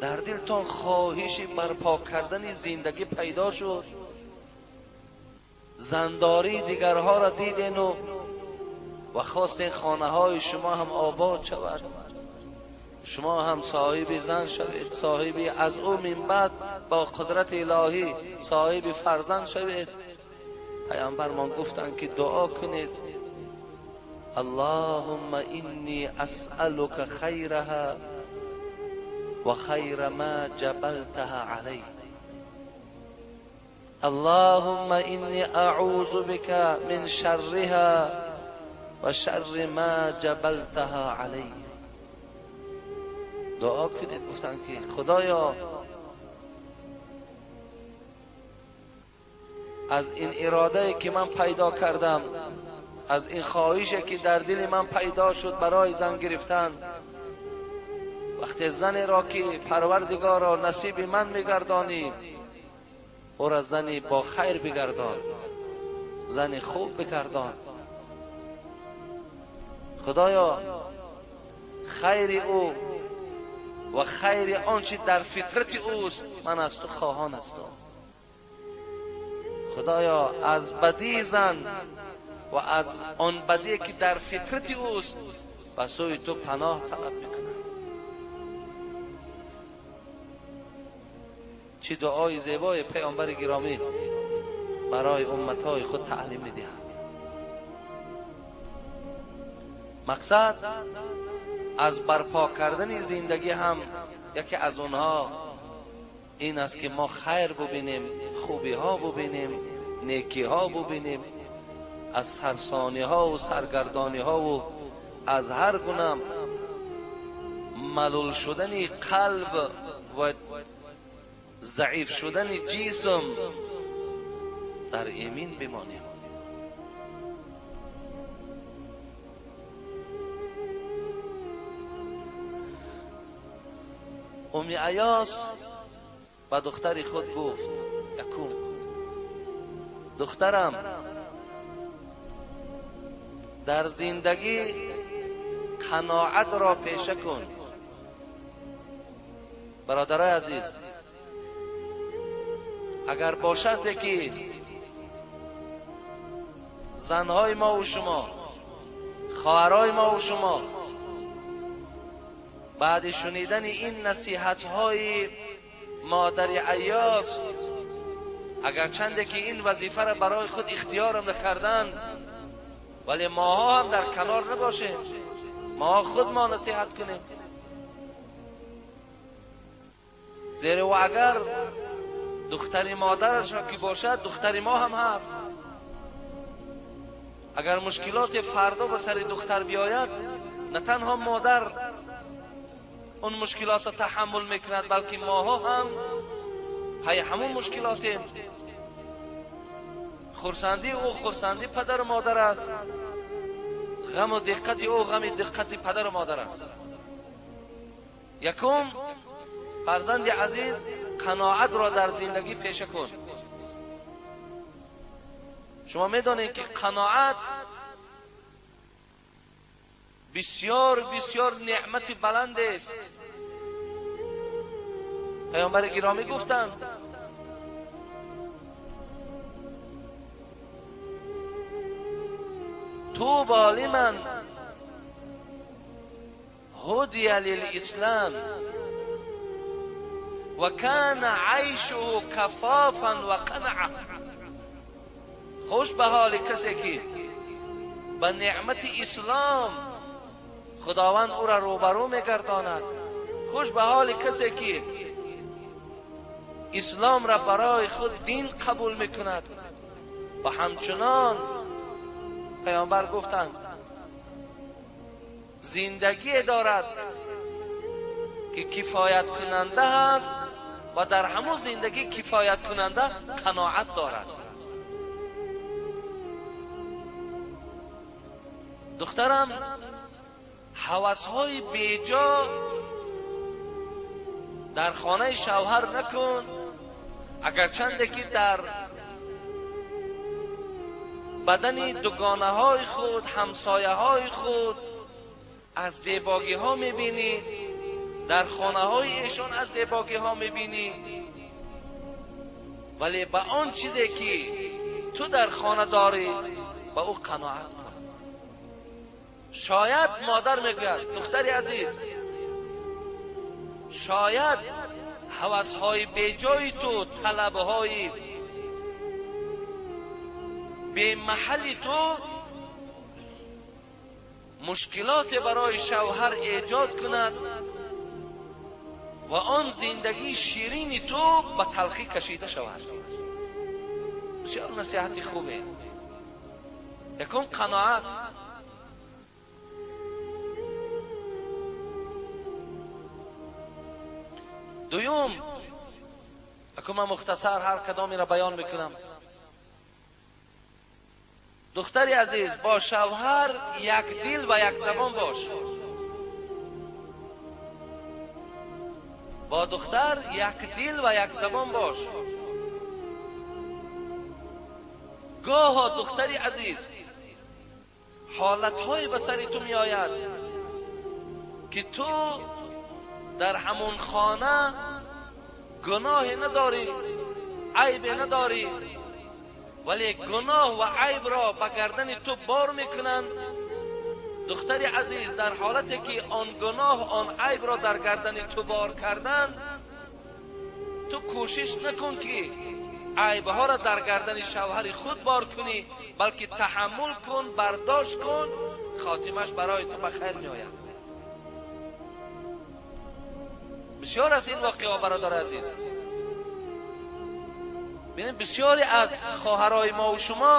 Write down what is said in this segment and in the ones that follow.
Дар дилтон хоҳиши барпо кардани зиндагӣ пайдо шуд. Зандории дигарҳоро дидену ва хостен хонаҳои шумо ҳам обод шавад, шумо ҳам соҳиби зан шавед, соҳиби аз ӯ мин баъд бо қудрати илоҳӣ соҳиби фарзанд шавед. Паёмбармон гуфтанд ки дуо кунед: Аллоҳумма инни асъалука хайраҳа ва хайра ма ҷабалтаҳа алайҳ. Аллоҳумма инни аъузу бика мин шарриҳа ва шарри ма ҷабалтаҳа алайҳ. Дуо кунед, гуфтанд ки Худоё, аз ин иродае ки ман пайдо кардам, аз ин хоҳише ки дар дили ман пайдо шуд барои зан гирифтан, вақте занеро ки Парвардигоро насиби ман мегардонӣ, ӯро зани бо хайр бигардон, зани хуб бигардон. Худоё, хайри ӯ ва хайри он чи дар фитрати ӯст ман аз ту хоҳон ҳастам. Худоё, аз бадии зан ва аз он бадие ки дар фитрати ӯст ба сӯи ту паноҳ талаб мекунам. Чӣ дуои зебои паёмбари гиромӣ барои умматҳои худ таълим медиҳад. Мақсад аз барпо кардани зиндагӣ ҳам яке аз онҳо ин аст ки мо хайр бубинем, хубиҳо бубинем, некиҳо бубинем, аз сарсониҳо ва саргардониҳо ва аз ҳар гуна малул шудани қалб ва заиф шудани ҷисм дар эмин бимонем. Умми Аёс ба духтари худ гуфт: якум, духтарам, дар зиндагӣ қаноатро пеша кун. Бародарои азиз, агар бо шарте ки занҳои мо ва шумо, хоҳарҳои мо ва шумо баъди шунидани ин насиҳатҳои модари Аёс, агарчанде ки ин вазифаро барои худ ихтиёр накарданд, вале моҳо ҳам дар канор набошем, мо худ мо насиҳат кунем. Зеро агар духтари модараш ки бошад, духтари мо ҳам ҳаст. Агар мушкилоти фардо ба сари духтар биёяд, на танҳо модар он мушкилотро таҳаммул мекунад, балки моҳо ҳам пай ҳамон мушкилотем. Хурсандии ӯ хурсандии падару модар аст, ғаму диққати ӯ ғами диққати падару модар аст. Якум, фарзанди азиз, қаноатро дар зиндагӣ пеша кун. Шумо медонед ки қаноат бисёр бисёр неъмати баланд аст. Паёмбари гиромӣ гуфтанд: طوبى لمن هدي للإسلام وكان عيشه كفافا وقنعة. خوش به حال کسی که به نعمت اسلام خداوند او را روبرو میگرداند. خوش به حال کسی که اسلام را برای خود دین قبول میکند. و همچنان پیامبر گفتند زندگی دارد که کفایت کننده است و در همون زندگی کفایت کننده قناعت دارد. دخترم، هوس‌های بیجا در خانه شوهر نکن، اگرچند که در بدن دوگانه های خود، همسایه های خود از زیباگی ها میبینید، дар хонаҳои эшон аз зебогиҳо мебинӣ, вале ба он чизе ки ту дар хона дорӣ ба ӯ қаноат кун. Шояд модар мегӯяд: духтари азиз, шояд ҳавасҳои беҷои ту, талабҳои бемаҳалли ту мушкилоте барои шавҳар эҷод кунад ва он зиндагии ширини ту ба талхӣ кашида шавад. Бисёр насиҳати хубе. Якум қаноат. Дуюм, акун ман мухтасар ҳар кадомеро баён мекунам. Духтари азиз, бо шавҳар як дил ва як забон бош. Бо духтар як дил ва як забон бош. Гоҳо духтари азиз ҳолатҳое ба сари ту меояд ки ту дар ҳамон хона гуноҳе надорӣ, айбе надорӣ, вале гуноҳ ва айбро ба гардани ту бор мекунанд. Духтари азиз, дар ҳолате ки он гуноҳ, он айбро дар гардани ту бор карданд, ту кӯшиш накун ки айбҳоро дар гардани шавҳари худ бор кунӣ, балки таҳаммул кун, бардошт кун, хотимаш барои ту ба хайр меояд. Бисёр аз ин воқеаҳо, бародари азиз, бинед, бисёре аз хоҳарои мо ва шумо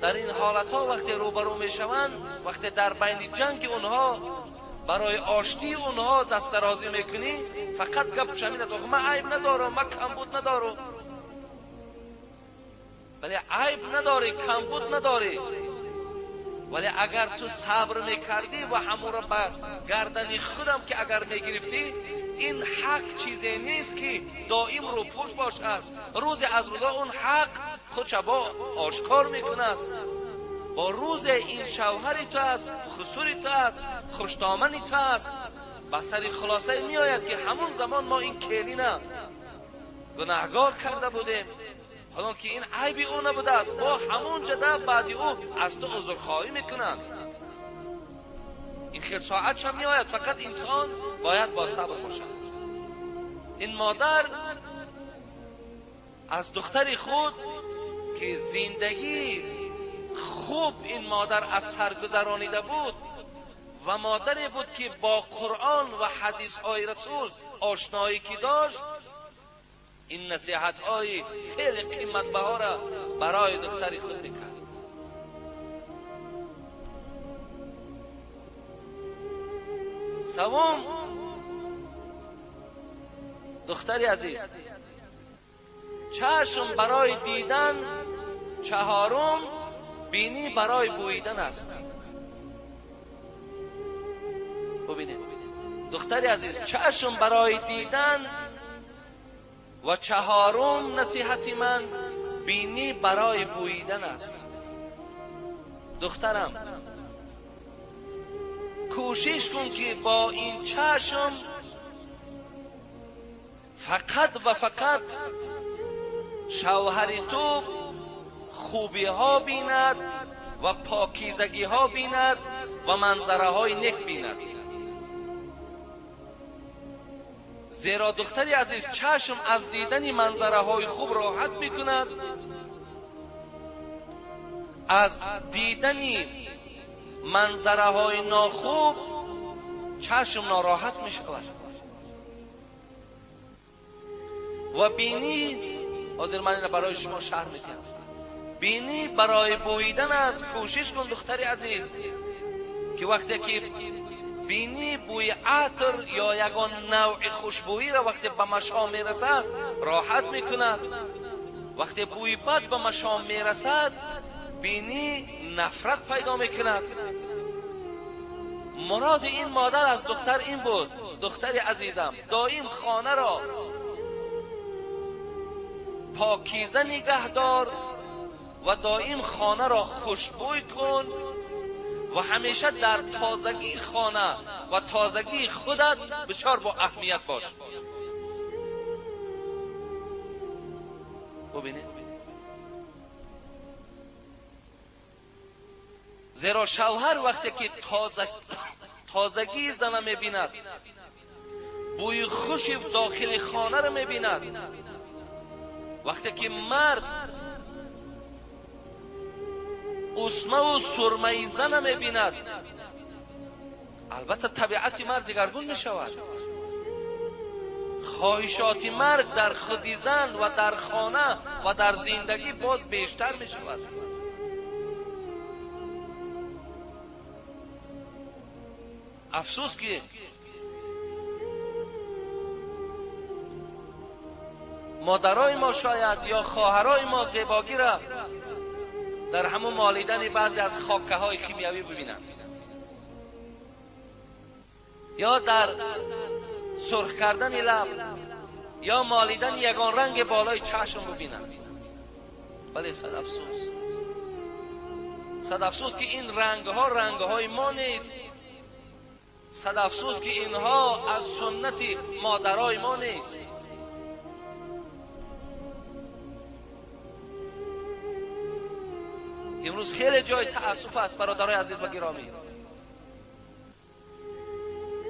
дар ин ҳолатҳо вақте рӯбарӯ мешаванд, вақте дар байни ҷанги онҳо барои оштии онҳо дастдарозӣ мекунӣ, фақат гап ҳамин аст: ман айб надорам, ман камбуд надорам. Вале айб надорӣ, камбуд надорӣ, вале агар ту сабр мекардӣ ва ҳамонро ба гардани худам ки агар мегирифтӣ, ин ҳақ чизе нест ки доим рӯпӯш бошад. Рӯзе аз рӯза он ҳақ худша бо ошкор мекунад. Бо рӯзе ин шавҳари ту аст, хусури ту аст, хуштомани ту аст, ба сари хулосае меояд ки ҳамон замон мо ин келина гунаҳгор карда будем, ҳолон ки ин айби ӯ набудааст, бо ҳамон ҷада баъди ӯ аз ту узрхоҳӣ мекунанд. Ин хел соат шам меояд, фақат инсон бояд бо сабр бошад. Ин модар аз духтари худ ки зиндагӣ хуб ин модар аз сар гузаронида буд ва модаре буд ки бо Қуръон ва ҳадисҳои расул ошноӣ ки дошт, ин насиҳатҳои хеле қиматбаҳоро барои духтари худ мекард. Севум, духтари азиз, чашм барои дидан, чаҳорум бинӣ барои бӯидан аст. Бубинед, духтари азиз, чашм барои дидан ва чаҳорум насиҳати ман бинӣ барои бӯидан аст. Духтарам, кӯшиш кун ки бо ин чашм фақат ва фақат шавҳари ту хубиҳо бинад ва покизагиҳо бинад ва манзараҳои нек бинад. Зеро духтари азиз, чашм аз дидани манзараҳои хуб роҳат мекунад, аз дидани манзараҳои нохуб чашм нороҳат мешавад. Ва бинӣ, ҳозир ман инро барои шумо шарҳ медиҳам, бинӣ барои бӯидан аст. Кӯшиш кун духтари азиз ки вақте ки бинӣ бӯи атр ё ягон навъи хушбӯиро вақте ба машом мерасад роҳат мекунад, вақте бӯи бад ба машом мерасад бинӣ нафрат пайдо мекунад. Муроди ин модар аз духтар ин буд: духтари азизам, доим хонаро покиза нигаҳдор ва доим хонаро хушбӯй кун, ва ҳамеша дар тозагии хона ва тозагии худат бисёр бо аҳамият бош. Бубинед, зеро шавҳар вақте ки тозагии зана мебинад, бӯи хуши дохили хонаро мебинад, вақте ки мард усмаву сурмаи зана мебинад, албатта табиати мард дигаргун мешавад. Хоҳишоти мард дар худи зан ва дар хона ва дар зиндагӣ боз бештар мешавад. Афсӯс ки модарои мо шояд ё хоҳарои мо зебогиро дар ҳамун молидани баъзе аз хокаҳои химиявӣ бибинанд ё дар сурх кардани лаб ё молидани ягон ранги болои чашм бибинанд. Вале сад афсӯс, сад афсӯс ки ин рангҳо рангҳои мо нест. Сад афсӯс ки инҳо аз суннати модарои мо нест. Имрӯз хеле ҷои таассуф аст, бародарои азиз ва гиромӣ,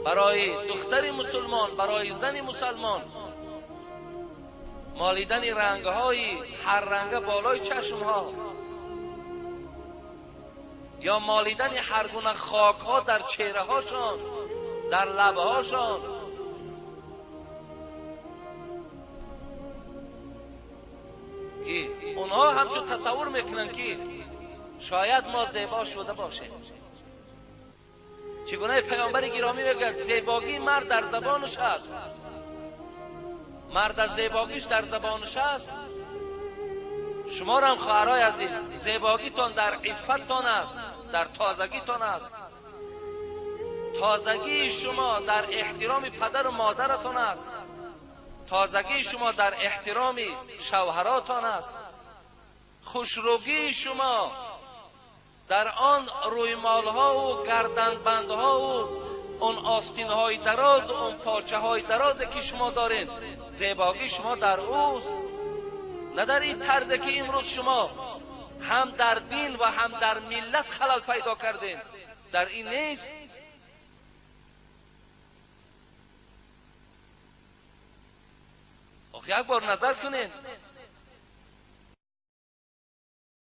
барои духтари мусулмон, барои зани мусулмон молидани рангҳои ҳар ранга болои чашмҳо ё молидани ҳар гуна хокҳо дар чеҳраҳошон, дар лабҳошон, ки онҳо ҳамчун тасаввур мекунанд ки шояд мо зебо шуда бошем. Чӣ гуна паёмбари гиромӣ мегӯяд, зебогии мард дар забонаш аст, мард аз зебогиш дар забонаш аст. Шуморо ҳам хоҳарои азиз, зебогитон дар иффаттон аст, дар тозагитон аст. Тозагии шумо дар эҳтироми падару модаратон аст. Тозагии шумо дар эҳтироми шавҳаротон аст. Хушрӯгии шумо дар он рӯймолҳову гарданбандҳову он остинҳои дарозу он порчаҳои дарозе ки шумо доред, зебогии шумо дар ӯст, на дар ин тарзе ки имрӯз шумо ҳам дар дин ва ҳам дар миллат халал пайдо кардед, дар ин нест. Ох, як бор назар кунед,